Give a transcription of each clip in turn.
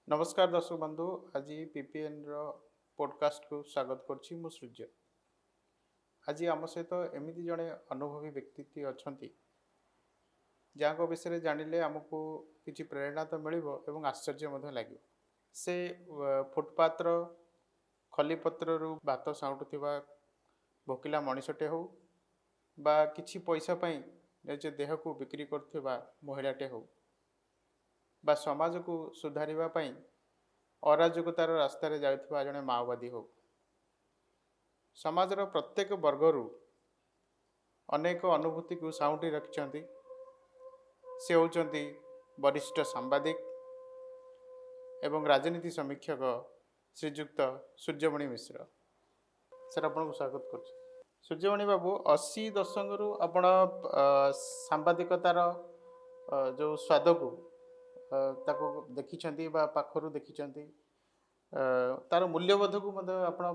ନମସ୍କାର ଦର୍ଶକ ବନ୍ଧୁ, ଆଜି ପିପିଏନ୍ର ପଡ଼କାଷ୍ଟକୁ ସ୍ୱାଗତ କରୁଛି ମୁଁ ସୂର୍ଯ୍ୟ। ଆଜି ଆମ ସହିତ ଏମିତି ଜଣେ ଅନୁଭବୀ ବ୍ୟକ୍ତିତ୍ୱ ଅଛନ୍ତି, ଯାହାଙ୍କ ବିଷୟରେ ଜାଣିଲେ ଆମକୁ କିଛି ପ୍ରେରଣା ତ ମିଳିବ ଏବଂ ଆଶ୍ଚର୍ଯ୍ୟ ମଧ୍ୟ ଲାଗିବ। ସେ ଫୁଟପାଥର ଖଲିପତ୍ରରୁ ଭାତ ସାଉଁଟୁଥିବା ଭୋକିଲା ମଣିଷଟେ ହେଉ ବା କିଛି ପଇସା ପାଇଁ ନିଜ ଦେହକୁ ବିକ୍ରି କରୁଥିବା ମହିଳାଟେ ହେଉ ବା ସମାଜକୁ ସୁଧାରିବା ପାଇଁ ଅରାଜକତାର ରାସ୍ତାରେ ଯାଉଥିବା ଜଣେ ମାଓବାଦୀ ହେଉ, ସମାଜର ପ୍ରତ୍ୟେକ ବର୍ଗରୁ ଅନେକ ଅନୁଭୂତିକୁ ସାଉଁଟି ରଖିଛନ୍ତି। ସେ ହେଉଛନ୍ତି ବରିଷ୍ଠ ସାମ୍ବାଦିକ ଏବଂ ରାଜନୀତି ସମୀକ୍ଷକ ଶ୍ରୀଯୁକ୍ତ ସୂର୍ଯ୍ୟମଣି ମିଶ୍ର। ସାର୍, ଆପଣଙ୍କୁ ସ୍ୱାଗତ କରୁଛି। ସୂର୍ଯ୍ୟମଣି ବାବୁ, 80 ଦଶକରୁ ଆପଣ ସାମ୍ବାଦିକତାର ଯେଉଁ ସ୍ୱାଦକୁ ତାକୁ ଦେଖିଛନ୍ତି ବା ପାଖରୁ ଦେଖିଛନ୍ତି, ତାର ମୂଲ୍ୟବୋଧକୁ ମଧ୍ୟ ଆପଣ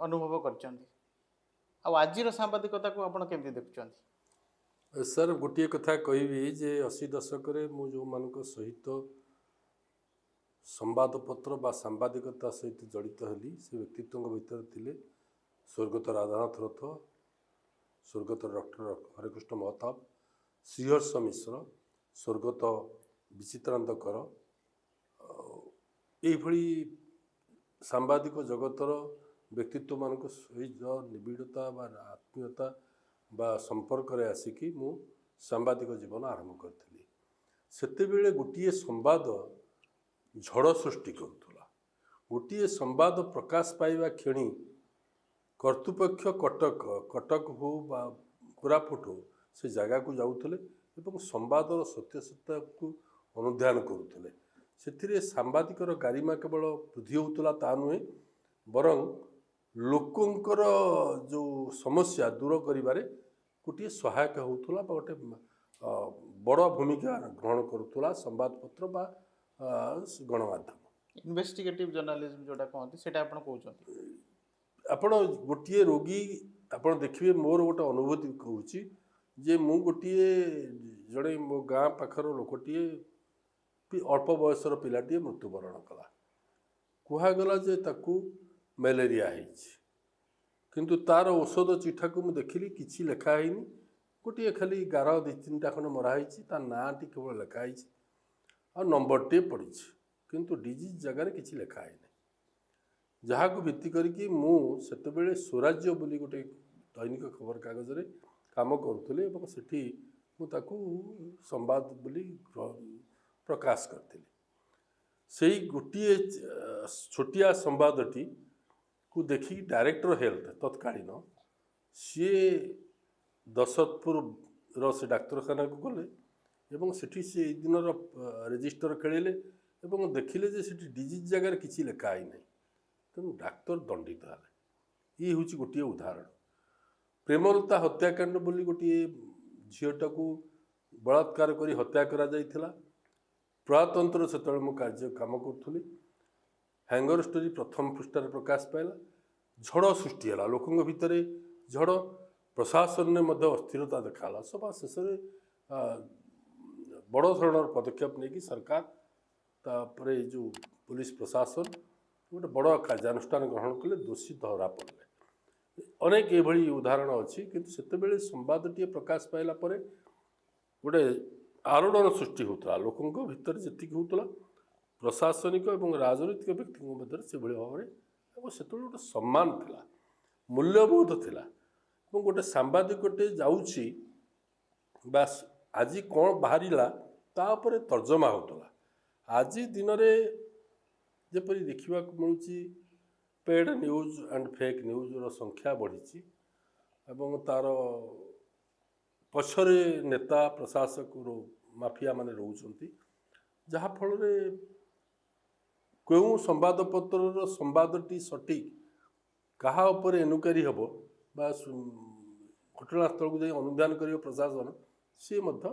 ଅନୁଭବ କରିଛନ୍ତି। ଆଉ ଆଜିର ସାମ୍ବାଦିକତାକୁ ଆପଣ କେମିତି ଦେଖୁଛନ୍ତି? ସାର୍, ଗୋଟିଏ କଥା କହିବି ଯେ 80 ଦଶକରେ ମୁଁ ଯେଉଁମାନଙ୍କ ସହିତ ସମ୍ବାଦପତ୍ର ବା ସାମ୍ବାଦିକତା ସହିତ ଜଡ଼ିତ ହେଲି, ସେ ବ୍ୟକ୍ତିତ୍ୱଙ୍କ ଭିତରେ ଥିଲେ ସ୍ୱର୍ଗତ ରାଧାନାଥ ରଥ, ସ୍ୱର୍ଗତ ଡକ୍ଟର ହରେକୃଷ୍ଣ ମହତାବ, ଶ୍ରୀହର୍ଷ ମିଶ୍ର, ସ୍ୱର୍ଗତ ବିଚିତ୍ରାନନ୍ଦ କର। ଆଉ ଏଇଭଳି ସାମ୍ବାଦିକ ଜଗତର ବ୍ୟକ୍ତିତ୍ୱମାନଙ୍କ ସହିତ ନିବିଡ଼ତା ବା ଆତ୍ମୀୟତା ବା ସମ୍ପର୍କରେ ଆସିକି ମୁଁ ସାମ୍ବାଦିକ ଜୀବନ ଆରମ୍ଭ କରିଥିଲି। ସେତେବେଳେ ଗୋଟିଏ ସମ୍ବାଦ ଝଡ଼ ସୃଷ୍ଟି କରୁଥିଲା। ଗୋଟିଏ ସମ୍ବାଦ ପ୍ରକାଶ ପାଇବା କ୍ଷଣି କର୍ତ୍ତୃପକ୍ଷ କଟକ ହଉ ବା କୋରାପୁଟ ହଉ, ସେ ଜାଗାକୁ ଯାଉଥିଲେ ଏବଂ ସମ୍ବାଦର ସତ୍ୟାସତ୍ୟକୁ ଅନୁଧ୍ୟାନ କରୁଥିଲେ। ସେଥିରେ ସାମ୍ବାଦିକର ଗାରିମା କେବଳ ବୃଦ୍ଧି ହେଉଥିଲା ତା ନୁହେଁ, ବରଂ ଲୋକଙ୍କର ଯେଉଁ ସମସ୍ୟା ଦୂର କରିବାରେ ଗୋଟିଏ ସହାୟକ ହେଉଥିଲା ବା ଗୋଟେ ବଡ଼ ଭୂମିକା ଗ୍ରହଣ କରୁଥିଲା ସମ୍ବାଦପତ୍ର ବା ଗଣମାଧ୍ୟମ। ଇନଭେଷ୍ଟିଗେଟିଭ ଜର୍ଣ୍ଣାଲିଜମ ଯେଉଁଟା କହନ୍ତି, ସେଇଟା ଆପଣ କହୁଛନ୍ତି। ଆପଣ ଗୋଟିଏ ରୋଗୀ ଆପଣ ଦେଖିବେ, ମୋର ଗୋଟେ ଅନୁଭୂତି କହୁଛି ଯେ ମୁଁ ଗୋଟିଏ ଜଣେ ମୋ ଗାଁ ପାଖର ଲୋକଟିଏ ବି ଅଳ୍ପ ବୟସର ପିଲାଟିଏ ମୃତ୍ୟୁବରଣ କଲା। କୁହାଗଲା ଯେ ତାକୁ ମ୍ୟାଲେରିଆ ହେଇଛି, କିନ୍ତୁ ତାର ଔଷଧ ଚିଠାକୁ ମୁଁ ଦେଖିଲି, କିଛି ଲେଖା ହେଇନି। ଗୋଟିଏ ଖାଲି ଗାର ଦୁଇ ତିନିଟା ଖଣ୍ଡେ ମରା ହେଇଛି, ତା ନାଁଟି କେବଳ ଲେଖା ହେଇଛି ଆଉ ନମ୍ବରଟିଏ ପଡ଼ିଛି, କିନ୍ତୁ ଡିଜିଜ୍ ଜାଗାରେ କିଛି ଲେଖା ହେଇନି। ଯାହାକୁ ଭିତ୍ତି କରିକି ମୁଁ ସେତେବେଳେ ସ୍ୱରାଜ୍ୟ ବୋଲି ଗୋଟେ ଦୈନିକ ଖବରକାଗଜରେ କାମ କରୁଥିଲି ଏବଂ ସେଠି ମୁଁ ତାକୁ ସମ୍ବାଦ ବୋଲି ପ୍ରକାଶ କରିଥିଲି। ସେଇ ଗୋଟିଏ ଛୋଟିଆ ସମ୍ବାଦଟିକୁ ଦେଖିକି ଡାଇରେକ୍ଟର ହେଲ୍ଥ ତତ୍କାଳୀନ ସିଏ ଦଶରଥପୁରର ସେ ଡାକ୍ତରଖାନାକୁ ଗଲେ ଏବଂ ସେଠି ସେ ଏଇ ଦିନର ରେଜିଷ୍ଟର ଖେଳିଲେ ଏବଂ ଦେଖିଲେ ଯେ ସେଠି ଡିଜିଜ୍ ଜାଗାରେ କିଛି ଲେଖା ହେଇନାହିଁ। ତେଣୁ ଡାକ୍ତର ଦଣ୍ଡିତ ହେଲେ। ଇଏ ହେଉଛି ଗୋଟିଏ ଉଦାହରଣ। ପ୍ରେମଲତା ହତ୍ୟାକାଣ୍ଡ ବୋଲି ଗୋଟିଏ ଝିଅଟାକୁ ବଳାତ୍କାର କରି ହତ୍ୟା କରାଯାଇଥିଲା। ପ୍ରଜାତନ୍ତ୍ର ସେତେବେଳେ ମୁଁ କାମ କରୁଥିଲି। ହ୍ୟାଙ୍ଗର ଷ୍ଟୋରି ପ୍ରଥମ ପୃଷ୍ଠାରେ ପ୍ରକାଶ ପାଇଲା। ଝଡ଼ ସୃଷ୍ଟି ହେଲା, ଲୋକଙ୍କ ଭିତରେ ଝଡ଼, ପ୍ରଶାସନରେ ମଧ୍ୟ ଅସ୍ଥିରତା ଦେଖାଗଲା। ସଭା ଶେଷରେ ବଡ଼ ଧରଣର ପଦକ୍ଷେପ ନେଇକି ସରକାର, ତାପରେ ଏଇ ଯେଉଁ ପୋଲିସ ପ୍ରଶାସନ ଗୋଟେ ବଡ଼ କାର୍ଯ୍ୟାନୁଷ୍ଠାନ ଗ୍ରହଣ କଲେ, ଦୋଷୀ ଧରା ପଡ଼ିଲେ। ଅନେକ ଏଭଳି ଉଦାହରଣ ଅଛି। କିନ୍ତୁ ସେତେବେଳେ ସମ୍ବାଦଟିଏ ପ୍ରକାଶ ପାଇଲା ପରେ ଗୋଟେ ଆଲୋଡ଼ନ ସୃଷ୍ଟି ହେଉଥିଲା ଲୋକଙ୍କ ଭିତରେ ଯେତିକି ହେଉଥିଲା, ପ୍ରଶାସନିକ ଏବଂ ରାଜନୈତିକ ବ୍ୟକ୍ତିଙ୍କ ମଧ୍ୟରେ ସେଭଳି ଭାବରେ। ଏବଂ ସେତେବେଳେ ଗୋଟେ ସମ୍ମାନ ଥିଲା, ମୂଲ୍ୟବୋଧ ଥିଲା ଏବଂ ଗୋଟେ ସାମ୍ବାଦିକଟେ ଯାଉଛି ବା ଆଜି କ'ଣ ବାହାରିଲା ତା ଉପରେ ତର୍ଜମା ହେଉଥିଲା। ଆଜି ଦିନରେ ଯେପରି ଦେଖିବାକୁ ମିଳୁଛି, ପେଡ୍ ନ୍ୟୁଜ୍ ଆଣ୍ଡ ଫେକ୍ ନ୍ୟୁଜ୍ର ସଂଖ୍ୟା ବଢ଼ିଛି ଏବଂ ତା'ର ପଛରେ ନେତା, ପ୍ରଶାସକ, ମାଫିଆ ମାନେ ରହୁଛନ୍ତି, ଯାହାଫଳରେ କେଉଁ ସମ୍ବାଦପତ୍ରର ସମ୍ବାଦଟି ସଠିକ୍, କାହା ଉପରେ ଏନକ୍ୱାରି ହେବ ବା ଘଟଣାସ୍ଥଳକୁ ଯାଇ ଅନୁଧ୍ୟାନ କରିବ ପ୍ରଶାସନ, ସିଏ ମଧ୍ୟ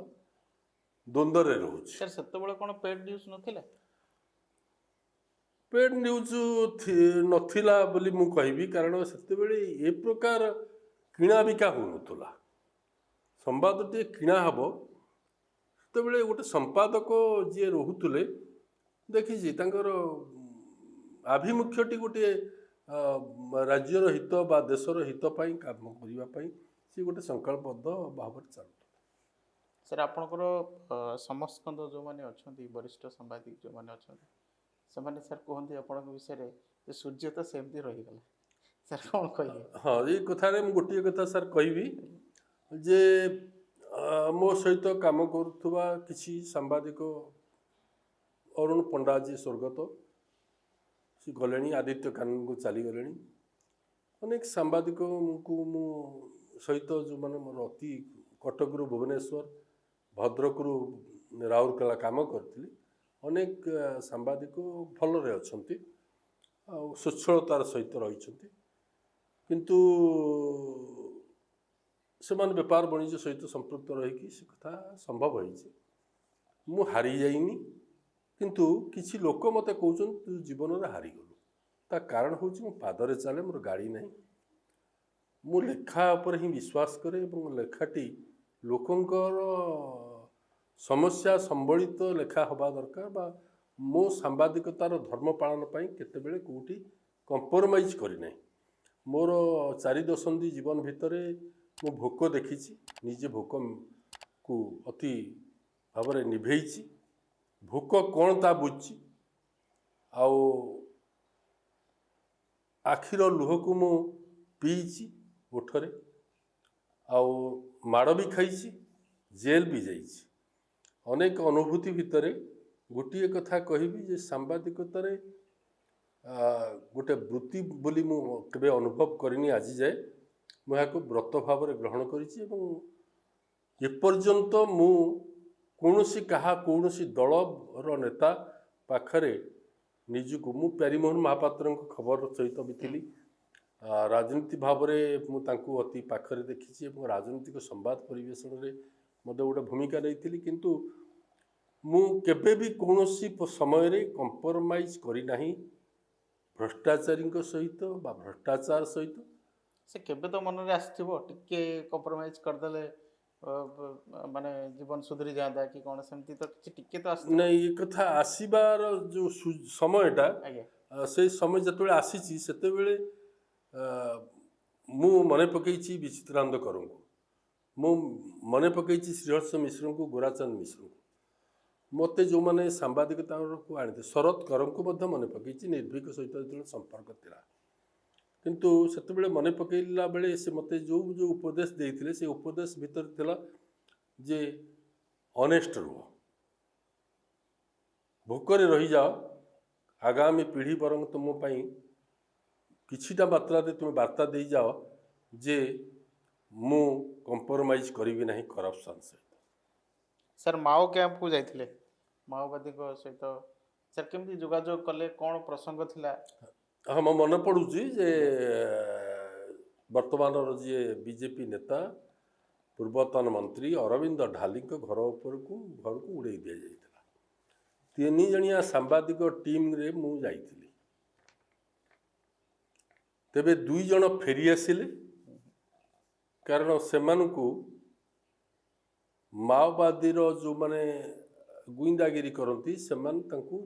ଦ୍ୱନ୍ଦ୍ୱରେ ରହୁଛି। ସାର୍, ସେତେବେଳେ କ'ଣ ପେଡ୍ ନ୍ୟୁଜ୍ ନଥିଲା? ପେଡ୍ ନ୍ୟୁଜ୍ ନଥିଲା ବୋଲି ମୁଁ କହିବି, କାରଣ ସେତେବେଳେ ଏ ପ୍ରକାର କିଣା ବିକା ହେଉନଥିଲା। ସମ୍ବାଦଟିଏ କିଣା ହେବ, ସେତେବେଳେ ଗୋଟେ ସମ୍ପାଦକ ଯିଏ ରହୁଥିଲେ, ଦେଖିଛି ତାଙ୍କର ଆଭିମୁଖ୍ୟଟି ଗୋଟିଏ ରାଜ୍ୟର ହିତ ବା ଦେଶର ହିତ ପାଇଁ କାମ କରିବା ପାଇଁ ସିଏ ଗୋଟେ ସଂକଳ୍ପବଦ୍ଧ ଭାବରେ ଚାଲୁଥିଲେ। ସାର୍, ଆପଣଙ୍କର ସମସ୍କନ୍ଦ ଯେଉଁମାନେ ଅଛନ୍ତି, ବରିଷ୍ଠ ସାମ୍ବାଦିକ ଯେଉଁମାନେ ଅଛନ୍ତି, ସେମାନେ ସାର୍ କୁହନ୍ତି ଆପଣଙ୍କ ବିଷୟରେ ଯେ ସୂର୍ଯ୍ୟ ତ ସେମିତି ରହିଗଲା। ସାର୍, କ'ଣ କହିବେ? ହଁ, ଏଇ କଥାରେ ମୁଁ ଗୋଟିଏ କଥା ସାର୍ କହିବି ଯେ ମୋ ସହିତ କାମ କରୁଥିବା କିଛି ସାମ୍ବାଦିକ, ଅରୁଣ ପଣ୍ଡା ଯିଏ ସ୍ୱର୍ଗତ, ସେ ଗଲେଣି, ଆଦିତ୍ୟ କାନୁନକୁ ଚାଲିଗଲେଣି। ଅନେକ ସାମ୍ବାଦିକଙ୍କୁ ମୁଁ ସହିତ ଯେଉଁମାନେ ମୋର ଅତି କଟକରୁ ଭୁବନେଶ୍ୱର, ଭଦ୍ରକରୁ ରାଉରକେଲା କାମ କରିଥିଲି, ଅନେକ ସାମ୍ବାଦିକ ଭଲରେ ଅଛନ୍ତି ଆଉ ସ୍ୱଚ୍ଛଳତାର ସହିତ ରହିଛନ୍ତି। କିନ୍ତୁ ସେମାନେ ବେପାର ବାଣିଜ୍ୟ ସହିତ ସମ୍ପୃକ୍ତ ରହିକି ସେ କଥା ସମ୍ଭବ ହେଇଛି। ମୁଁ ହାରିଯାଇନି, କିନ୍ତୁ କିଛି ଲୋକ ମୋତେ କହୁଛନ୍ତି ତୁ ଜୀବନରେ ହାରିଗଲୁ। ତା କାରଣ ହେଉଛି ମୁଁ ପାଦରେ ଚାଲେ, ମୋର ଗାଡ଼ି ନାହିଁ। ମୁଁ ଲେଖା ଉପରେ ହିଁ ବିଶ୍ୱାସ କରେ ଏବଂ ଲେଖାଟି ଲୋକଙ୍କର ସମସ୍ୟା ସମ୍ବଳିତ ଲେଖା ହେବା ଦରକାର ବା ମୋ ସାମ୍ବାଦିକତାର ଧର୍ମ ପାଳନ ପାଇଁ କେତେବେଳେ କେଉଁଠି କମ୍ପ୍ରମାଇଜ୍ କରିନାହିଁ। ମୋର 4 ଦଶନ୍ଧି ଜୀବନ ଭିତରେ ମୁଁ ଭୋକ ଦେଖିଛି, ନିଜେ ଭୋକକୁ ଅତି ଭାବରେ ନିଭେଇଛି, ଭୋକ କ'ଣ ତା ବୁଝିଛି, ଆଉ ଆଖିର ଲୁହକୁ ମୁଁ ପିଇଛି ଓଠରେ, ଆଉ ମାଡ଼ ବି ଖାଇଛି, ଜେଲ୍ ବି ଯାଇଛି। ଅନେକ ଅନୁଭୂତି ଭିତରେ ଗୋଟିଏ କଥା କହିବି ଯେ ସାମ୍ବାଦିକତାରେ ଗୋଟେ ବୃତ୍ତି ବୋଲି ମୁଁ କେବେ ଅନୁଭବ କରିନି ଆଜି ଯାଏ। ମୁଁ ଏହାକୁ ବ୍ରତ ଭାବରେ ଗ୍ରହଣ କରିଛି ଏବଂ ଏପର୍ଯ୍ୟନ୍ତ ମୁଁ କୌଣସି ଦଳର ନେତା ପାଖରେ ନିଜକୁ, ମୁଁ ପ୍ୟାରୀମୋହନ ମହାପାତ୍ରଙ୍କ ଖବର ସହିତ ବି ଥିଲି, ରାଜନୀତି ଭାବରେ ମୁଁ ତାଙ୍କୁ ଅତି ପାଖରେ ଦେଖିଛି ଏବଂ ରାଜନୈତିକ ସମ୍ବାଦ ପରିବେଷଣରେ ମଧ୍ୟ ଗୋଟେ ଭୂମିକା ନେଇଥିଲି। କିନ୍ତୁ ମୁଁ କେବେ ବି କୌଣସି ସମୟରେ କମ୍ପ୍ରମାଇଜ୍ କରିନାହିଁ ଭ୍ରଷ୍ଟାଚାରୀଙ୍କ ସହିତ ବା ଭ୍ରଷ୍ଟାଚାର ସହିତ। ସେ କେବେ ତ ମନରେ ଆସିଥିବ ଟିକେ କମ୍ପ୍ରମାଇଜ୍ କରିଦେଲେ ମାନେ ଜୀବନ ସୁଧୁରି ଯାଆନ୍ତା କି କ'ଣ, ସେମିତି ତ କିଛି ଟିକେ ତ ଆସିଥିବ? ନାଇଁ, ଏ କଥା ଆସିବାର ଯେଉଁ ସମୟଟା, ସେଇ ସମୟ ଯେତେବେଳେ ଆସିଛି ସେତେବେଳେ ମୁଁ ମନେ ପକେଇଛି ବିଚିତ୍ରାନନ୍ଦ କରଙ୍କୁ, ମୁଁ ମନେ ପକେଇଛି ଶ୍ରୀହର୍ଷ ମିଶ୍ରଙ୍କୁ, ଗୋରାଚାନ୍ଦ ମିଶ୍ରଙ୍କୁ, ମୋତେ ଯେଉଁମାନେ ସାମ୍ବାଦିକତାକୁ ଆଣିଥିଲେ, ଶରତ କରଙ୍କୁ ମଧ୍ୟ ମନେ ପକେଇଛି, ନିର୍ଭୀକ ସହିତ ଯେତେବେଳେ ସମ୍ପର୍କ ଥିଲା। କିନ୍ତୁ ସେତେବେଳେ ମନେ ପକେଇଲା ବେଳେ ସେ ମୋତେ ଯେଉଁ ଯେଉଁ ଉପଦେଶ ଦେଇଥିଲେ, ସେ ଉପଦେଶ ଭିତରେ ଥିଲା ଯେ ଅନେଷ୍ଟ ରୁହ, ଭୋକରେ ରହିଯାଅ, ଆଗାମୀ ପିଢ଼ି ବରଂ ତୁମ ପାଇଁ କିଛିଟା ମାତ୍ରାରେ ତୁମେ ବାର୍ତ୍ତା ଦେଇଯାଅ ଯେ ମୁଁ କମ୍ପ୍ରମାଇଜ୍ କରିବି ନାହିଁ କରପ୍ସନ୍ ସହିତ। ସାର୍, ମାଓ କ୍ୟାମ୍ପକୁ ଯାଇଥିଲେ ମାଓବାଦୀଙ୍କ ସହିତ, ସାର୍ କେମିତି ଯୋଗାଯୋଗ କଲେ, କ'ଣ ପ୍ରସଙ୍ଗ ଥିଲା? ହଁ, ମୋ ମନେ ପଡ଼ୁଛି ଯେ ବର୍ତ୍ତମାନର ଯିଏ ବିଜେପି ନେତା, ପୂର୍ବତନ ମନ୍ତ୍ରୀ ଅରବିନ୍ଦ ଢାଲିଙ୍କ ଘର ଉପରକୁ ଘରକୁ ଉଡ଼େଇ ଦିଆଯାଇଥିଲା। 3 ଜଣିଆ ସାମ୍ବାଦିକ ଟିମ୍ରେ ମୁଁ ଯାଇଥିଲି। ତେବେ 2 ଜଣ ଫେରି ଆସିଲେ, କାରଣ ସେମାନଙ୍କୁ ମାଓବାଦୀର ଯେଉଁମାନେ ଗୁଇନ୍ଦାଗିରି କରନ୍ତି ସେମାନେ ତାଙ୍କୁ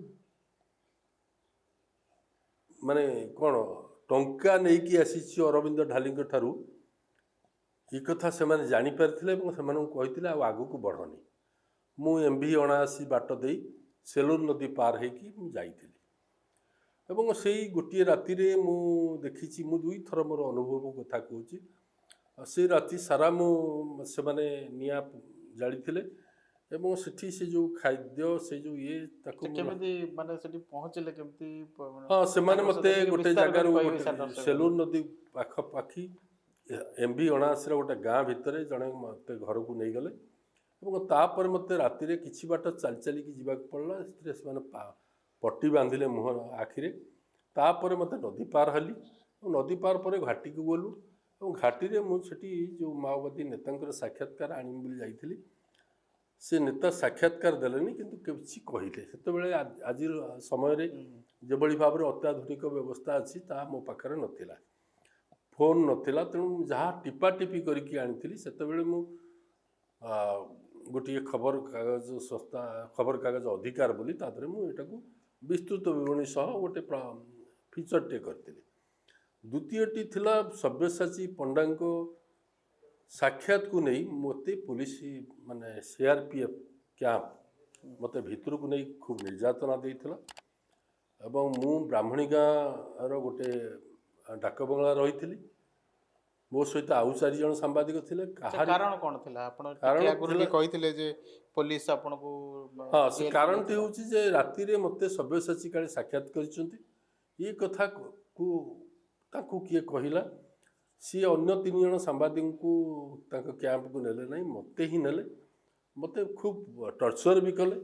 ମାନେ କ'ଣ ଟଙ୍କା ନେଇକି ଆସିଛି ଅରବିନ୍ଦ ଢାଲିଙ୍କ ଠାରୁ, ଏ କଥା ସେମାନେ ଜାଣିପାରିଥିଲେ ଏବଂ ସେମାନଙ୍କୁ କହିଥିଲେ ଆଉ ଆଗକୁ ବଢ଼ନି। ମୁଁ ଏମ୍ ଭି 79 ବାଟ ଦେଇ ସେଲୁର ନଦୀ ପାର ହେଇକି ମୁଁ ଯାଇଥିଲି ଏବଂ ସେଇ ଗୋଟିଏ ରାତିରେ ମୁଁ ଦେଖିଛି, ମୁଁ 2ଥର ମୋର ଅନୁଭବ କଥା କହୁଛି। ଆଉ ସେଇ ରାତି ସାରା ମୁଁ ସେମାନେ ନିଆଁ ଜାଳିଥିଲେ ଏବଂ ସେଠି ସେ ଯେଉଁ ଖାଦ୍ୟ, ସେ ଯେଉଁ ଇଏ ତାକୁ ସେ କେମିତି ମାନେ ସେଠି ପହଞ୍ଚିଲେ କେମିତି ମାନେ ହଁ, ସେମାନେ ତାଙ୍କ ମୋତେ ସହିତ ଟିକେ ଗୋଟେ ବିସ୍ତାର କରି ଜାଗାରୁ କହିବେ ଗୋଟେ ସାର୍ ଦର୍ଶକଙ୍କୁ। ସେଲୁର ନଦୀ ପାଖାପାଖି ଏମ୍ ଭି 79ର ଗୋଟେ ଗାଁ ଭିତରେ ଜଣେ ମୋତେ ଘରକୁ ନେଇଗଲେ ଏବଂ ତାପରେ ମୋତେ ରାତିରେ କିଛି ବାଟ ଚାଲି ଚାଲିକି ଯିବାକୁ ପଡ଼ିଲା। ସେଥିରେ ସେମାନେ ପଟି ବାନ୍ଧିଲେ ମୁହଁ ଆଖିରେ। ତାପରେ ମୋତେ ନଦୀ ପାର ହେଲି ଏବଂ ନଦୀ ପାର ପରେ ଘାଟିକୁ ଗଲୁ ଏବଂ ଘାଟିରେ ମୁଁ ସେଠି ଯେଉଁ ମାଓବାଦୀ ନେତାଙ୍କର ସାକ୍ଷାତକାର ଆଣିବି ବୋଲି ଯାଇଥିଲି, ସେ ନେତା ସାକ୍ଷାତକାର ଦେଲେନି, କିନ୍ତୁ କିଛି କହିଲେ। ସେତେବେଳେ ଆଜିର ସମୟରେ ଯେଭଳି ଭାବରେ ଅତ୍ୟାଧୁନିକ ବ୍ୟବସ୍ଥା ଅଛି ତାହା ମୋ ପାଖରେ ନଥିଲା, ଫୋନ୍ ନଥିଲା, ତେଣୁ ମୁଁ ଯାହା ଟିପାଟିପି କରିକି ଆଣିଥିଲି। ସେତେବେଳେ ମୁଁ ଗୋଟିଏ ଖବରକାଗଜ ସଂସ୍ଥା, ଖବରକାଗଜ ଅଧିକାର ବୋଲି, ତା ଦେହରେ ମୁଁ ଏଇଟାକୁ ବିସ୍ତୃତ ବିବରଣୀ ସହ ଗୋଟେ ଫିଚରଟିଏ କରିଥିଲି। ଦ୍ୱିତୀୟଟି ଥିଲା ସବ୍ୟସାଚୀ ପଣ୍ଡାଙ୍କ ସାକ୍ଷାତକୁ ନେଇ ମୋତେ ପୋଲିସ ମାନେ ସିଆର୍ପିଏଫ୍ କ୍ୟାମ୍ପ ମୋତେ ଭିତରକୁ ନେଇ ଖୁବ୍ ନିର୍ଯାତନା ଦେଇଥିଲା ଏବଂ ମୁଁ ବ୍ରାହ୍ମଣୀ ଗାଁର ଗୋଟେ ଡାକ ବଙ୍ଗଳା ରହିଥିଲି। ମୋ ସହିତ ଆଉ 4 ଜଣ ସାମ୍ବାଦିକ ଥିଲେ। କାହାରି କାରଣ କ'ଣ ଥିଲା? ଆପଣ କାରଣ ଟିକେ ଆଗରୁ ବି ଥିଲା- କହିଥିଲେ ଯେ ପୋଲିସ ଆପଣଙ୍କୁ ହଁ, ସେ ଜେଲକୁ କାରଣଟି ନେଇଥିଲା। ହେଉଛି ଯେ ରାତିରେ ମୋତେ ସବ୍ୟସାଚୀ କାଳେ ସାକ୍ଷାତ କରିଛନ୍ତି, ଏ କଥାକୁ ତାଙ୍କୁ କିଏ କହିଲା। ସିଏ ଅନ୍ୟ 3 ଜଣ ସାମ୍ବାଦିକଙ୍କୁ ତାଙ୍କ କ୍ୟାମ୍ପକୁ ନେଲେ ନାହିଁ, ମୋତେ ହିଁ ନେଲେ। ମୋତେ ଖୁବ୍ ଟର୍ଚର ବି କଲେ।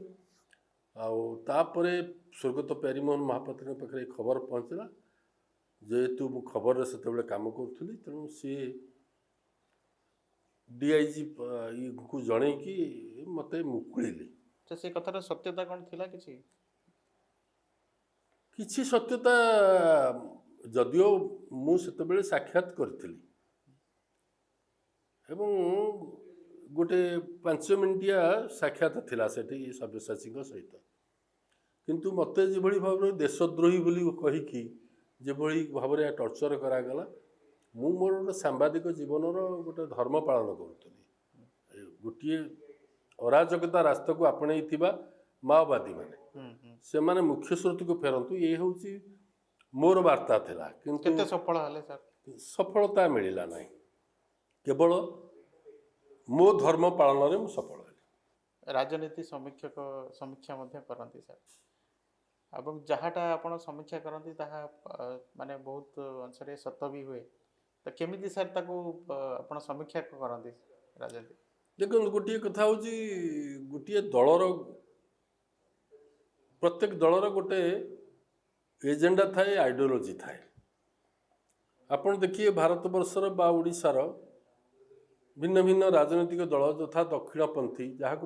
ଆଉ ତାପରେ ସ୍ୱର୍ଗତ ପ୍ୟାରୀମୋହନ ମହାପାତ୍ରଙ୍କ ପାଖରେ ଏ ଖବର ପହଞ୍ଚିଲା। ଯେହେତୁ ମୁଁ ଖବରରେ ସେତେବେଳେ କାମ କରୁଥିଲି, ତେଣୁ ସିଏ ଡିଆଇଜି ଙ୍କୁ ଜଣେଇକି ମୋତେ ମୁକୁଳିଲେ। ତ ସେ କଥାର ସତ୍ୟତା କ'ଣ ଥିଲା କିଛି? କିଛି ସତ୍ୟତା, ଯଦିଓ ମୁଁ ସେତେବେଳେ ସାକ୍ଷାତ କରିଥିଲି ଏବଂ ଗୋଟେ 5 ମିନିଟିଆ ସାକ୍ଷାତ ଥିଲା ସେଠି ସବ୍ୟସାଚୀଙ୍କ ସହିତ, କିନ୍ତୁ ମୋତେ ଯେଭଳି ଭାବରେ ଦେଶଦ୍ରୋହୀ ବୋଲି କହିକି ଯେଭଳି ଭାବରେ ଟର୍ଚର କରାଗଲା, ମୁଁ ମୋର ଗୋଟେ ସାମ୍ବାଦିକ ଜୀବନର ଗୋଟେ ଧର୍ମ ପାଳନ କରୁଥିଲି। ଏ ଗୋଟିଏ ଅରାଜକତା ରାସ୍ତାକୁ ଆପଣେଇଥିବା ମାଓବାଦୀମାନେ ହୁଁ ହୁଁ ସେମାନେ ମୁଖ୍ୟ ସ୍ରୋତକୁ ଫେରନ୍ତୁ, ଇଏ ହେଉଛି ମୋର ବାର୍ତ୍ତା ଥିଲା। କିନ୍ତୁ କେତେ ସଫଳ ହେଲେ ସାର୍? ସଫଳତା ମିଳିଲା ନାହିଁ। କେବଳ ମୋ ଧର୍ମ ପାଳନରେ ମୁଁ ସଫଳ ହେଲି। ରାଜନୀତି ସମୀକ୍ଷା ମଧ୍ୟ କରନ୍ତି ସାର୍, ଏବଂ ଯାହାଟା ଆପଣ ସମୀକ୍ଷା କରନ୍ତି ତାହା ମାନେ ବହୁତ ଅଂଶରେ ସତ ବି ହୁଏ। ତ କେମିତି ସାର୍ ତାକୁ ଆପଣ ସମୀକ୍ଷା କରନ୍ତି ରାଜନୀତି? ଦେଖନ୍ତୁ, ଗୋଟିଏ କଥା ହେଉଛି, ଗୋଟିଏ ଦଳର, ପ୍ରତ୍ୟେକ ଦଳର ଗୋଟେ ଏଜେଣ୍ଡା ଥାଏ, ଆଇଡ଼ିଓଲୋଜି ଥାଏ। ଆପଣ ଦେଖିବେ, ଭାରତବର୍ଷର ବା ଓଡ଼ିଶାର ଭିନ୍ନ ଭିନ୍ନ ରାଜନୈତିକ ଦଳ, ଯଥା ଦକ୍ଷିଣପନ୍ଥୀ, ଯାହାକୁ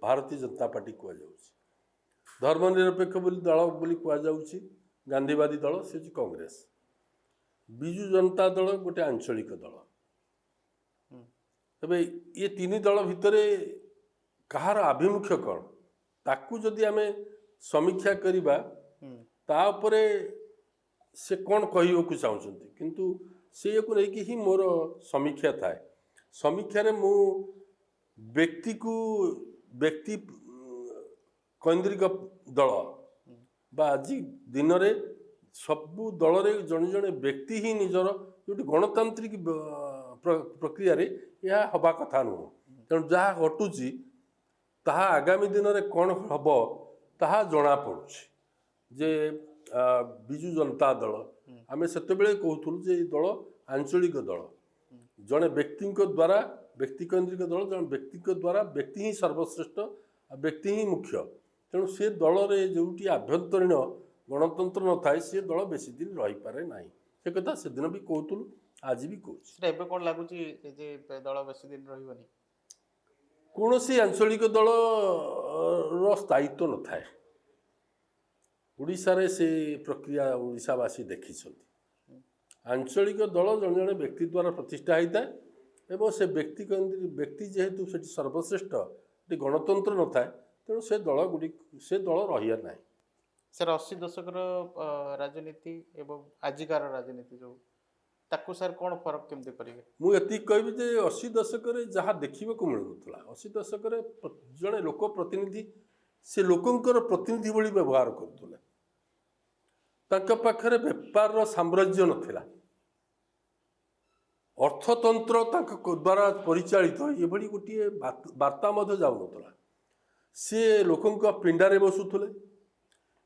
ଭାରତୀୟ ଜନତା ପାର୍ଟି କୁହାଯାଉଛି, ଧର୍ମନିରପେକ୍ଷ ବୋଲି ଦଳ ବୋଲି କୁହାଯାଉଛି, ଗାନ୍ଧୀବାଦୀ ଦଳ, ସେ ହେଉଛି କଂଗ୍ରେସ। ବିଜୁ ଜନତା ଦଳ ଗୋଟେ ଆଞ୍ଚଳିକ ଦଳ। ତେବେ ଏ ତିନି ଦଳ ଭିତରେ କାହାର ଆଭିମୁଖ୍ୟ କ'ଣ, ତାକୁ ଯଦି ଆମେ ସମୀକ୍ଷା କରିବା, ତା ଉପରେ ସେ କ'ଣ କହିବାକୁ ଚାହୁଁଛନ୍ତି, କିନ୍ତୁ ସେଇଆକୁ ନେଇକି ହିଁ ମୋର ସମୀକ୍ଷା ଥାଏ। ସମୀକ୍ଷାରେ ମୁଁ ବ୍ୟକ୍ତିକୁ, ବ୍ୟକ୍ତି କୈନ୍ଦ୍ରିକ ଦଳ ବା ଆଜି ଦିନରେ ସବୁ ଦଳରେ ଜଣେ ଜଣେ ବ୍ୟକ୍ତି ହିଁ ନିଜର, ଯେଉଁଠି ଗଣତାନ୍ତ୍ରିକ ପ୍ରକ୍ରିୟାରେ ଏହା ହେବା କଥା ନୁହଁ। ତେଣୁ ଯାହା ଘଟୁଛି ତାହା ଆଗାମୀ ଦିନରେ କ'ଣ ହେବ ତାହା ଜଣାପଡ଼ୁଛି ଯେ ବିଜୁ ଜନତା ଦଳ, ଆମେ ସେତେବେଳେ କହୁଥିଲୁ ଯେ ଏଇ ଦଳ ଆଞ୍ଚଳିକ ଦଳ, ଜଣେ ବ୍ୟକ୍ତିଙ୍କ ଦ୍ୱାରା, ବ୍ୟକ୍ତିକେନ୍ଦ୍ରିକ ଦଳ, ଜଣେ ବ୍ୟକ୍ତିଙ୍କ ଦ୍ୱାରା, ବ୍ୟକ୍ତି ହିଁ ସର୍ବଶ୍ରେଷ୍ଠ ଆଉ ବ୍ୟକ୍ତି ହିଁ ମୁଖ୍ୟ। ତେଣୁ ସେ ଦଳରେ ଯେଉଁଠି ଆଭ୍ୟନ୍ତରୀଣ ଗଣତନ୍ତ୍ର ନଥାଏ, ସେ ଦଳ ବେଶୀ ଦିନ ରହିପାରେ ନାହିଁ। ସେ କଥା ସେଦିନ ବି କହୁଥିଲୁ, ଆଜି ବି କହୁଛି। ସେଟା ଏବେ କ'ଣ ଲାଗୁଛି ଏ ଯେ ଦଳ ବେଶୀ ଦିନ ରହିବନି? କୌଣସି ଆଞ୍ଚଳିକ ଦଳର ସ୍ଥାୟିତ୍ୱ ନଥାଏ। ଓଡ଼ିଶାରେ ସେ ପ୍ରକ୍ରିୟା ଓଡ଼ିଶାବାସୀ ଦେଖିଛନ୍ତି। ଆଞ୍ଚଳିକ ଦଳ ଜଣେ ଜଣେ ବ୍ୟକ୍ତି ଦ୍ୱାରା ପ୍ରତିଷ୍ଠା ହେଇଥାଏ ଏବଂ ସେ ବ୍ୟକ୍ତି ବ୍ୟକ୍ତି ଯେହେତୁ ସେଠି ସର୍ବଶ୍ରେଷ୍ଠ, ସେଠି ଗଣତନ୍ତ୍ର ନଥାଏ, ତେଣୁ ସେ ଦଳ ଗୁଡ଼ିକ, ସେ ଦଳ ରହିବା ନାହିଁ। ସାର୍, 80 ଦଶକର ରାଜନୀତି ଏବଂ ଆଜିକାର ରାଜନୀତି ଯୋଉ, ତାକୁ ସାର୍ କ'ଣ ଫରକ କେମିତି କରିବେ? ମୁଁ ଏତିକି କହିବି ଯେ 80 ଦଶକରେ ଯାହା ଦେଖିବାକୁ ମିଳୁନଥିଲା, 80 ଦଶକରେ ଜଣେ ଲୋକ ପ୍ରତିନିଧି ସେ ଲୋକଙ୍କର ପ୍ରତିନିଧି ଭଳି ବ୍ୟବହାର କରୁଥିଲେ। ତାଙ୍କ ପାଖରେ ବେପାରର ସାମ୍ରାଜ୍ୟ ନଥିଲା, ଅର୍ଥତନ୍ତ୍ର ତାଙ୍କ ଦ୍ୱାରା ପରିଚାଳିତ ଏଭଳି ଗୋଟିଏ ବାର୍ତ୍ତା ମଧ୍ୟ ଯାଉନଥିଲା। ସିଏ ଲୋକଙ୍କ ପିଣ୍ଡାରେ ବସୁଥିଲେ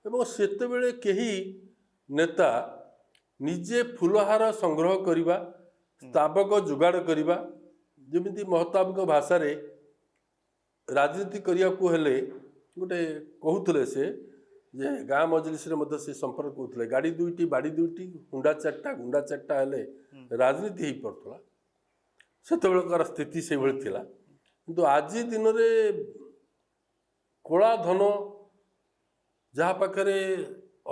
ଏବଂ ସେତେବେଳେ କେହି ନେତା ନିଜେ ଫୁଲହାର ସଂଗ୍ରହ କରିବା, ସ୍ତାବକ ଯୋଗାଡ଼ କରିବା, ଯେମିତି ମହତାବଙ୍କ ଭାଷାରେ ରାଜନୀତି କରିବାକୁ ହେଲେ ଗୋଟେ କହୁଥିଲେ ସେ ଯେ, ଗାଁ ମଜଲିସରେ ମଧ୍ୟ ସେ ସମ୍ପର୍କ କହୁଥିଲେ, ଗାଡ଼ି ଦୁଇଟି, ବାଡ଼ି ଦୁଇଟି, ହୁଣ୍ଡା ଚାରିଟା, ଗୁଣ୍ଡା ଚାରିଟା ହେଲେ ରାଜନୀତି ହେଇପାରୁଥିଲା। ସେତେବେଳକାର ସ୍ଥିତି ସେଇଭଳି ଥିଲା। କିନ୍ତୁ ଆଜି ଦିନରେ କଳା ଧନ ଯାହା ପାଖରେ,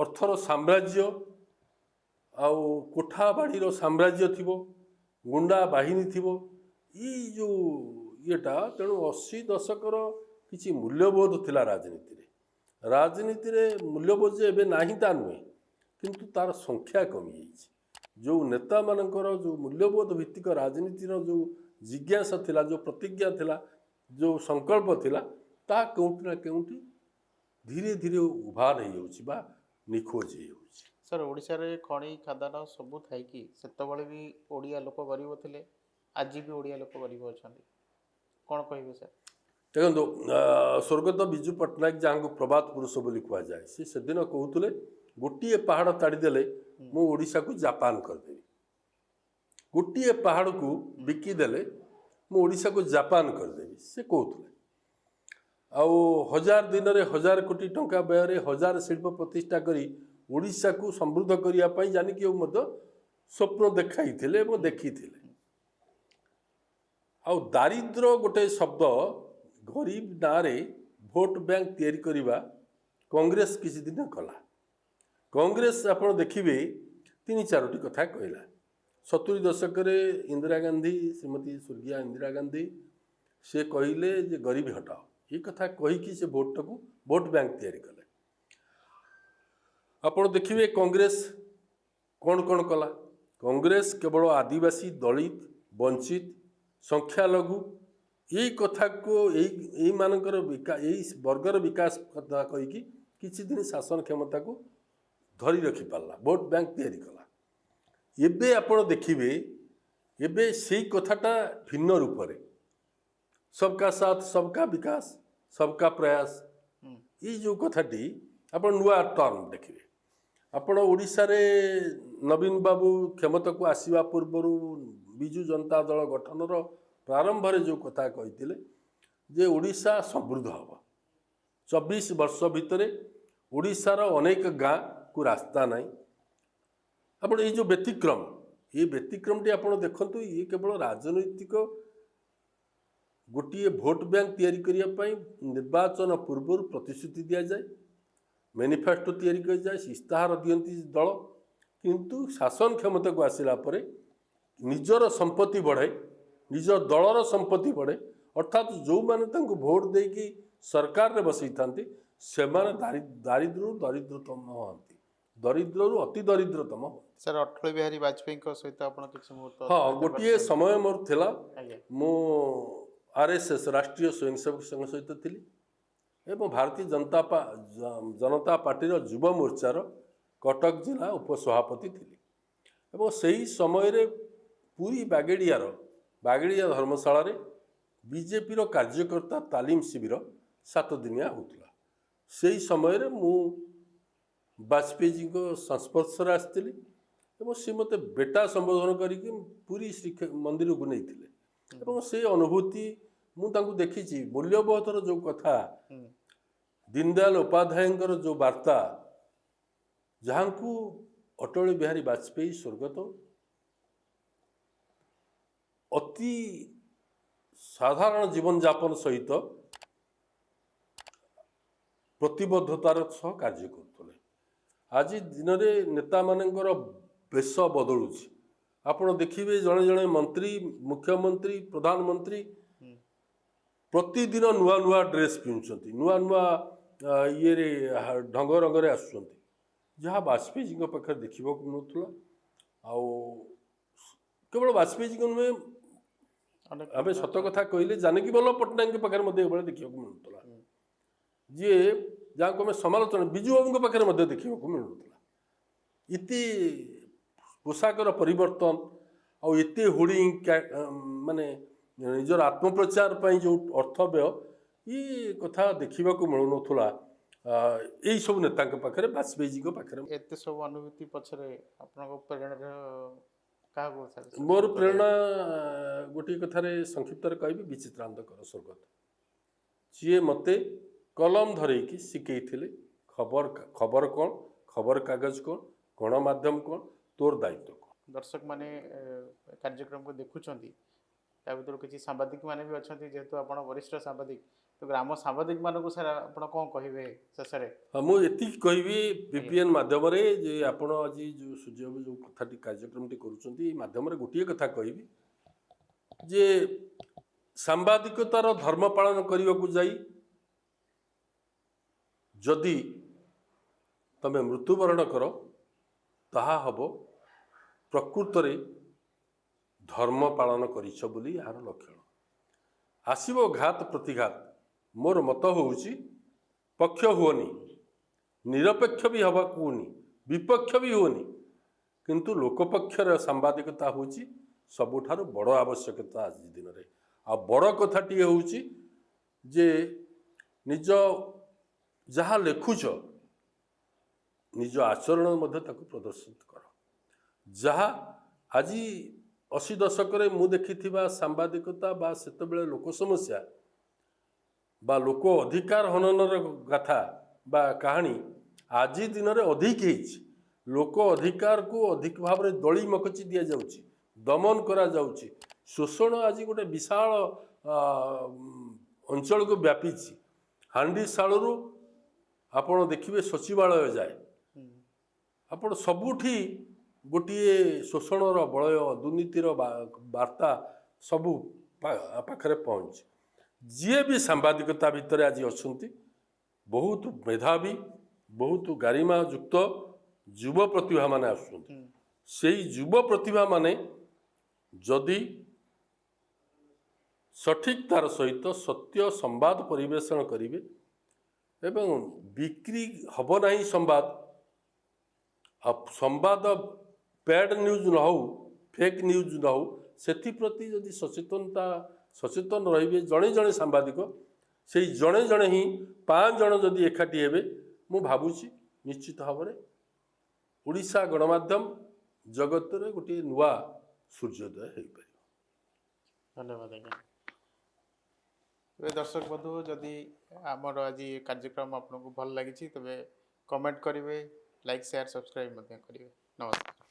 ଅର୍ଥର ସାମ୍ରାଜ୍ୟ ଆଉ କୋଠା ବାଡ଼ିର ସାମ୍ରାଜ୍ୟ ଥିବ, ଗୁଣ୍ଡା ବାହିନୀ ଥିବ, ଏଇ ଯେଉଁ ଇଏଟା। ତେଣୁ 80 ଦଶକର କିଛି ମୂଲ୍ୟବୋଧ ଥିଲା ରାଜନୀତିରେ। ରାଜନୀତିରେ ମୂଲ୍ୟବୋଧ ଯେ ଏବେ ନାହିଁ ତା ନୁହେଁ, କିନ୍ତୁ ତାର ସଂଖ୍ୟା କମିଯାଇଛି। ଯେଉଁ ନେତାମାନଙ୍କର ଯେଉଁ ମୂଲ୍ୟବୋଧ ଭିତ୍ତିକ ରାଜନୀତିର ଯେଉଁ ଜିଜ୍ଞାସା ଥିଲା, ଯେଉଁ ପ୍ରତିଜ୍ଞା ଥିଲା, ଯେଉଁ ସଂକଳ୍ପ ଥିଲା, ତାହା କେଉଁଠି ନା କେଉଁଠି ଧୀରେ ଧୀରେ ଉଭାନ ହେଇଯାଉଛି ବା ନିଖୋଜ ହେଇଯାଉଛି। ସାର୍, ଓଡ଼ିଶାରେ ଖଣି ଖାଦାନ ସବୁ ଥାଇକି ସେତେବେଳେ ବି ଓଡ଼ିଆ ଲୋକ ଗରିବ ଥିଲେ, ଆଜି ବି ଓଡ଼ିଆ ଲୋକ ଗରିବ ଅଛନ୍ତି, କ'ଣ କହିବେ ସାର୍? ଦେଖନ୍ତୁ, ସ୍ୱର୍ଗତ ବିଜୁ ପଟ୍ଟନାୟକ, ଯାହାଙ୍କୁ ପ୍ରବାଦ ପୁରୁଷ ବୋଲି କୁହାଯାଏ, ସେ ସେଦିନ କହୁଥିଲେ, ଗୋଟିଏ ପାହାଡ଼ ତାଡ଼ିଦେଲେ ମୁଁ ଓଡ଼ିଶାକୁ ଜାପାନ କରିଦେବି। ଗୋଟିଏ ପାହାଡ଼କୁ ବିକିଦେଲେ ମୁଁ ଓଡ଼ିଶାକୁ ଜାପାନ କରିଦେବି, ସେ କହୁଥିଲେ। ଆଉ 1000 ଦିନରେ 1000 କୋଟି ଟଙ୍କା ବ୍ୟୟରେ 1000 ଶିଳ୍ପ ପ୍ରତିଷ୍ଠା କରି ଓଡ଼ିଶାକୁ ସମୃଦ୍ଧ କରିବା ପାଇଁ ଜାନିକି ମଧ୍ୟ ସ୍ୱପ୍ନ ଦେଖାଇଥିଲେ ଏବଂ ଦେଖିଥିଲେ। ଆଉ ଦାରିଦ୍ର୍ୟ ଗୋଟେ ଶବ୍ଦ, ଗରିବ ନାଁରେ ଭୋଟ ବ୍ୟାଙ୍କ ତିଆରି କରିବା କଂଗ୍ରେସ କିଛି ଦିନ କଲା। କଂଗ୍ରେସ ଆପଣ ଦେଖିବେ ତିନି ଚାରୋଟି କଥା କହିଲା। 70 ଦଶକରେ ଇନ୍ଦିରା ଗାନ୍ଧୀ, ଶ୍ରୀମତୀ ସ୍ୱର୍ଗୀୟା ଇନ୍ଦିରା ଗାନ୍ଧୀ, ସେ କହିଲେ ଯେ ଗରିବୀ ହଟାଅ। ଏ କଥା କହିକି ସେ ଭୋଟଟାକୁ ଭୋଟ ବ୍ୟାଙ୍କ ତିଆରି କଲେ। ଆପଣ ଦେଖିବେ କଂଗ୍ରେସ କ'ଣ କ'ଣ କଲା। କଂଗ୍ରେସ କେବଳ ଆଦିବାସୀ, ଦଳିତ, ବଞ୍ଚିତ, ସଂଖ୍ୟାଲଘୁ ଏଇ କଥାକୁ, ଏଇମାନଙ୍କର ଏଇ ବର୍ଗର ବିକାଶ କଥା କହିକି କିଛି ଦିନ ଶାସନ କ୍ଷମତାକୁ ଧରି ରଖିପାରିଲା, ଭୋଟ ବ୍ୟାଙ୍କ ତିଆରି କଲା। ଏବେ ଆପଣ ଦେଖିବେ, ଏବେ ସେଇ କଥାଟା ଭିନ୍ନ ରୂପରେ ସବକା ସାଥ, ସବକା ବିକାଶ, ସବକା ପ୍ରୟାସ, ଏଇ ଯେଉଁ କଥାଟି ଆପଣ ନୂଆ ଟର୍ମ ଦେଖିବେ। ଆପଣ ଓଡ଼ିଶାରେ ନବୀନ ବାବୁ କ୍ଷମତାକୁ ଆସିବା ପୂର୍ବରୁ ବିଜୁ ଜନତା ଦଳ ଗଠନର ପ୍ରାରମ୍ଭରେ ଯେଉଁ କଥା କହିଥିଲେ ଯେ ଓଡ଼ିଶା ସମୃଦ୍ଧ ହେବ, 24 ବର୍ଷ ଭିତରେ ଓଡ଼ିଶାର ଅନେକ ଗାଁକୁ ରାସ୍ତା ନାହିଁ। ଆପଣ ଏଇ ଯେଉଁ ବ୍ୟତିକ୍ରମ, ଏଇ ବ୍ୟତିକ୍ରମଟି ଆପଣ ଦେଖନ୍ତୁ, ଇଏ କେବଳ ରାଜନୈତିକ ଗୋଟିଏ ଭୋଟ ବ୍ୟାଙ୍କ ତିଆରି କରିବା ପାଇଁ ନିର୍ବାଚନ ପୂର୍ବରୁ ପ୍ରତିଶ୍ରୁତି ଦିଆଯାଏ, ମ୍ୟାନିଫେଷ୍ଟୋ ତିଆରି କରାଯାଏ, ଇସ୍ତାହାର ଦିଅନ୍ତି ଦଳ, କିନ୍ତୁ ଶାସନ କ୍ଷମତାକୁ ଆସିଲା ପରେ ନିଜର ସମ୍ପତ୍ତି ବଢ଼େ, ନିଜ ଦଳର ସମ୍ପତ୍ତି ବଢ଼େ। ଅର୍ଥାତ୍ ଯେଉଁମାନେ ତାଙ୍କୁ ଭୋଟ ଦେଇକି ସରକାରରେ ବସେଇଥାନ୍ତି, ସେମାନେ ଦାରିଦ୍ର୍ୟରୁ ଦରିଦ୍ରତମ ହୁଅନ୍ତି, ଦରିଦ୍ରରୁ ଅତି ଦରିଦ୍ରତମ ହୁଅନ୍ତି। ସାର୍, ଅଟଳ ବିହାରୀ ବାଜପେୟୀଙ୍କ ସହିତ ଆପଣ କିଛି ମୁହୂର୍ତ୍ତ ହଁ, ଅତିବାହିତ ଗୋଟିଏ କରିଛନ୍ତି? ସମୟ ମୋର ଥିଲା, ମୁଁ ଆର୍ଏସ୍ଏସ୍, ରାଷ୍ଟ୍ରୀୟ ସ୍ୱୟଂସେବକ ସଂଘ ସହିତ ଥିଲି ଏବଂ ଭାରତୀୟ ଜନତା ପାର୍ଟିର ଯୁବ ମୋର୍ଚ୍ଚାର କଟକ ଜିଲ୍ଲା ଉପସଭାପତି ଥିଲି। ଏବଂ ସେହି ସମୟରେ ପୁରୀ ବାଗେଡ଼ିଆ ଧର୍ମଶାଳାରେ ବିଜେପିର କାର୍ଯ୍ୟକର୍ତ୍ତା ତାଲିମ ଶିବିର 7 ଦିନିଆ ହେଉଥିଲା। ସେହି ସମୟରେ ମୁଁ ବାଜପେୟୀଜୀଙ୍କ ସଂସ୍ପର୍ଶରେ ଆସିଥିଲି ଏବଂ ସେ ମୋତେ ବେଟା ସମ୍ବୋଧନ କରିକି ପୁରୀ ଶ୍ରୀ ମନ୍ଦିରକୁ ନେଇଥିଲେ। ଏବଂ ସେ ଅନୁଭୂତି ମୁଁ ତାଙ୍କୁ ଦେଖିଛି, ମୂଲ୍ୟବୋଧର ଯେଉଁ କଥା, ଦୀନଦୟାଲ ଉପାଧ୍ୟାୟଙ୍କର ଯେଉଁ ବାର୍ତ୍ତା, ଯାହାଙ୍କୁ ଅଟଳ ବିହାରୀ ବାଜପେୟୀ ସ୍ୱର୍ଗତ ଅତି ସାଧାରଣ ଜୀବନଯାପନ ସହିତ ପ୍ରତିବଦ୍ଧତାର ସହ କାର୍ଯ୍ୟ କରୁଥିଲେ। ଆଜି ଦିନରେ ନେତାମାନଙ୍କର ବେଶ ବଦଳୁଛି। ଆପଣ ଦେଖିବେ ଜଣେ ଜଣେ ମନ୍ତ୍ରୀ, ମୁଖ୍ୟମନ୍ତ୍ରୀ, ପ୍ରଧାନମନ୍ତ୍ରୀ ପ୍ରତିଦିନ ନୂଆ ନୂଆ ଡ୍ରେସ୍ ପିନ୍ଧୁଛନ୍ତି, ନୂଆ ନୂଆ ଇଏରେ ଢଙ୍ଗ ରଙ୍ଗରେ ଆସୁଛନ୍ତି, ଯାହା ବାଜପେୟୀଜୀଙ୍କ ପାଖରେ ଦେଖିବାକୁ ମିଳୁଥିଲା। ଆଉ କେବଳ ବାଜପେୟୀଜୀଙ୍କ ନୁହେଁ, ଅନେକ ଆମେ ସତ କଥା କହିଲେ ଜାନକୀ ବଲ୍ଲଭ ପଟ୍ଟନାୟକଙ୍କ ପାଖରେ ମଧ୍ୟ ଏଭଳି ଦେଖିବାକୁ ମିଳୁଥିଲା, ଯିଏ ଯାହାକୁ ଆମେ ସମାଲୋଚନା, ବିଜୁ ବାବୁଙ୍କ ପାଖରେ ମଧ୍ୟ ଦେଖିବାକୁ ମିଳୁନଥିଲା ଏତେ ପୋଷାକର ପରିବର୍ତ୍ତନ ଆଉ ଏତେ ହୋର୍ଡ଼ିଂ, ମାନେ ନିଜର ଆତ୍ମପ୍ରଚାର ପାଇଁ ଯେଉଁ ଅର୍ଥ ବ୍ୟୟ, ଇଏ କଥା ଦେଖିବାକୁ ମିଳୁନଥିଲା ଏଇସବୁ ନେତାଙ୍କ ପାଖରେ, ବାଜପେୟୀଜୀଙ୍କ ପାଖରେ। ଏତେ ସବୁ ଅନୁଭୂତି ପଛରେ ଆପଣଙ୍କ ପ୍ରେରଣାର କାହାକୁ ସାର୍? ମୋର ପ୍ରେରଣା ଗୋଟିଏ କଥାରେ ସଂକ୍ଷିପ୍ତରେ କହିବି, ବିଚିତ୍ରାନନ୍ଦ କର ସ୍ୱର୍ଗତ, ଯିଏ ମୋତେ କଲମ ଧରେଇକି ଶିଖେଇଥିଲେ ଖବର କ'ଣ, ଖବରକାଗଜ କ'ଣ, ଗଣମାଧ୍ୟମ କ'ଣ, ତୋର ଦାୟିତ୍ୱ କ'ଣ। ଦର୍ଶକମାନେ କାର୍ଯ୍ୟକ୍ରମକୁ ଦେଖୁଛନ୍ତି, ତା ଭିତରୁ କିଛି ସାମ୍ବାଦିକ ମାନେ ବି ଅଛନ୍ତି। ଯେହେତୁ ଆପଣ ବରିଷ୍ଠ ସାମ୍ବାଦିକ, ତ ଗ୍ରାମ ସାମ୍ବାଦିକ ମାନଙ୍କୁ ସାର୍ ଆପଣ କ'ଣ କହିବେ ଶେଷରେ? ହଁ, ମୁଁ ଏତିକି କହିବି ପିପିଏନ୍ ମାଧ୍ୟମରେ ଯେ ଆପଣ ଆଜି ଯେଉଁ ସୂର୍ଯ୍ୟ ଯେଉଁ କଥାଟି କାର୍ଯ୍ୟକ୍ରମଟି କରୁଛନ୍ତି, ଏଇ ମାଧ୍ୟମରେ ଗୋଟିଏ କଥା କହିବି ଯେ ସାମ୍ବାଦିକତାର ଧର୍ମ ପାଳନ କରିବାକୁ ଯାଇ ଯଦି ତମେ ମୃତ୍ୟୁବରଣ କର, ତାହା ହେବ ପ୍ରକୃତରେ ଧର୍ମ ପାଳନ କରିଛ ବୋଲି ଏହାର ଲକ୍ଷଣ। ଆସିବ ଘାତ ପ୍ରତିଘାତ। ମୋର ମତ ହେଉଛି ପକ୍ଷ ହୁଅନି, ନିରପେକ୍ଷ ବି ହେବାକୁ ହୁଅନି, ବିପକ୍ଷ ବି ହୁଅନି, କିନ୍ତୁ ଲୋକପକ୍ଷର ସାମ୍ବାଦିକତା ହେଉଛି ସବୁଠାରୁ ବଡ଼ ଆବଶ୍ୟକତା ଆଜି ଦିନରେ। ଆଉ ବଡ଼ କଥାଟିଏ ହେଉଛି ଯେ ନିଜ ଯାହା ଲେଖୁଛ, ନିଜ ଆଚରଣ ମଧ୍ୟ ତାକୁ ପ୍ରଦର୍ଶିତ କର। ଯାହା ଆଜି 80 ଦଶକରେ ମୁଁ ଦେଖିଥିବା ସାମ୍ବାଦିକତା ବା ସେତେବେଳେ ଲୋକ ସମସ୍ୟା ବା ଲୋକ ଅଧିକାର ହନନର ଗାଥା ବା କାହାଣୀ ଆଜି ଦିନରେ ଅଧିକ ହେଇଛି। ଲୋକ ଅଧିକାରକୁ ଅଧିକ ଭାବରେ ଦଳି ମକଚି ଦିଆଯାଉଛି, ଦମନ କରାଯାଉଛି। ଶୋଷଣ ଆଜି ଗୋଟେ ବିଶାଳ ଅଞ୍ଚଳକୁ ବ୍ୟାପିଛି। ହାଣ୍ଡିଶାଳରୁ ଆପଣ ଦେଖିବେ ସଚିବାଳୟ ଯାଏ, ଆପଣ ସବୁଠି ଗୋଟିଏ ଶୋଷଣର ବଳୟ, ଦୁର୍ନୀତିର ବାର୍ତ୍ତା ସବୁ ପାଖରେ ପହଞ୍ଚି। ଯିଏ ବି ସାମ୍ବାଦିକତା ଭିତରେ ଆଜି ଅଛନ୍ତି, ବହୁତ ମେଧାବୀ, ବହୁତ ଗାରିମାଯୁକ୍ତ ଯୁବ ପ୍ରତିଭାମାନେ ଆସୁଛନ୍ତି। ସେଇ ଯୁବ ପ୍ରତିଭାମାନେ ଯଦି ସଠିକତାର ସହିତ ସତ୍ୟ ସମ୍ବାଦ ପରିବେଷଣ କରିବେ ଏବଂ ବିକ୍ରି ହେବ ନାହିଁ ସମ୍ବାଦ, ଆଉ ସମ୍ବାଦ ପ୍ୟାଡ୍ ନ୍ୟୁଜ୍ ନ ହଉ, ଫେକ୍ ନ୍ୟୁଜ୍ ନ ହଉ, ସେଥିପ୍ରତି ଯଦି ସଚେତନ ରହିବେ ଜଣେ ଜଣେ ସାମ୍ବାଦିକ, ସେଇ ଜଣେ ଜଣେ ହିଁ ପାଞ୍ଚ ଜଣ ଯଦି ଏକାଠି ହେବେ, ମୁଁ ଭାବୁଛି ନିଶ୍ଚିତ ଭାବରେ ଓଡ଼ିଶା ଗଣମାଧ୍ୟମ ଜଗତରେ ଗୋଟିଏ ନୂଆ ସୂର୍ଯ୍ୟୋଦୟ ହେଇପାରିବ। ଧନ୍ୟବାଦ ଆଜ୍ଞା। ତେବେ ଦର୍ଶକ ବନ୍ଧୁ, ଯଦି ଆମର ଆଜି କାର୍ଯ୍ୟକ୍ରମ ଆପଣଙ୍କୁ ଭଲ ଲାଗିଛି, ତେବେ କମେଣ୍ଟ କରିବେ, ଲାଇକ୍, ସେୟାର, ସବସ୍କ୍ରାଇବ୍ ମଧ୍ୟ କରିବେ। ନମସ୍କାର।